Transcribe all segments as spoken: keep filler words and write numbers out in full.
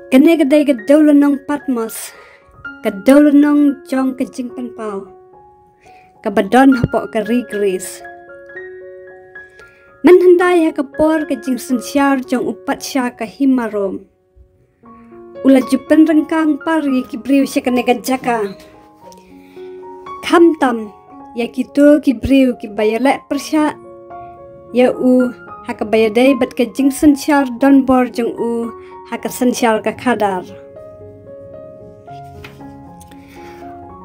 Kane ka dei ka dewlynnong Patmos, ka dewlynnong jong ka jingpynpaw, kaba don hapoh ka ri Greece. Mynhyndai ha ka por ka jingsynshar jong u patsha ka hima Rom, u la ju pynryngkang par ïa ki briew sha kane ka jaka. Khamtam ïa kito ki briew kiba ïaleh pyrshah ïa u ha kaba ïadei bad ka jingsynshar donbor jong u ha ka synshar ka khadar.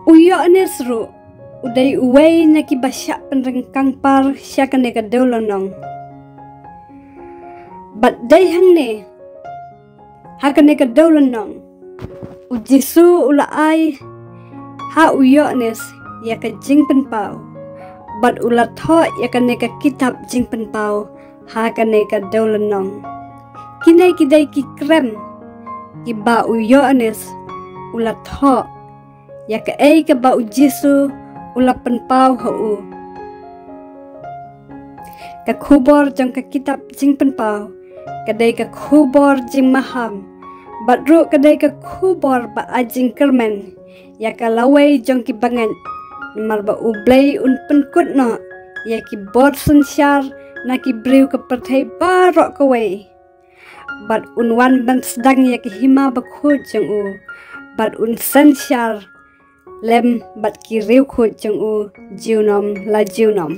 U Ïoannis ruh u dei uwei na kiba shah pynryngkang par sha kane ka dewlynnong. Bad dei hangne, ha kane ka dewlynnong, u Jisu u la ai ha u Ïoannis ïa ka jingpynpaw, bad u la thoh ïa kane ka kitab jingpynpaw ha kane ka dewlynnong. Kine ki dei ki krem kiba u Ïoannis u la thoh ïa kaei kaba u Jisu u la pynpaw ha u. Ka khubor jong ka kitab jingpynpaw ka dei ka khubor jingmaham, bad ruh ka dei ka khubor ba ai jingkyrmen ïa ka lawei jong ki bangeit, namar ba U Blei un pynkut noh ïa ki bor synshar na ki briew ka pyrthei baroh kawei. Bad un wan ban sdang ïa ki hima bakhuid jong u, bad un synshar lem bad ki riewkhuid jong u junom la junom.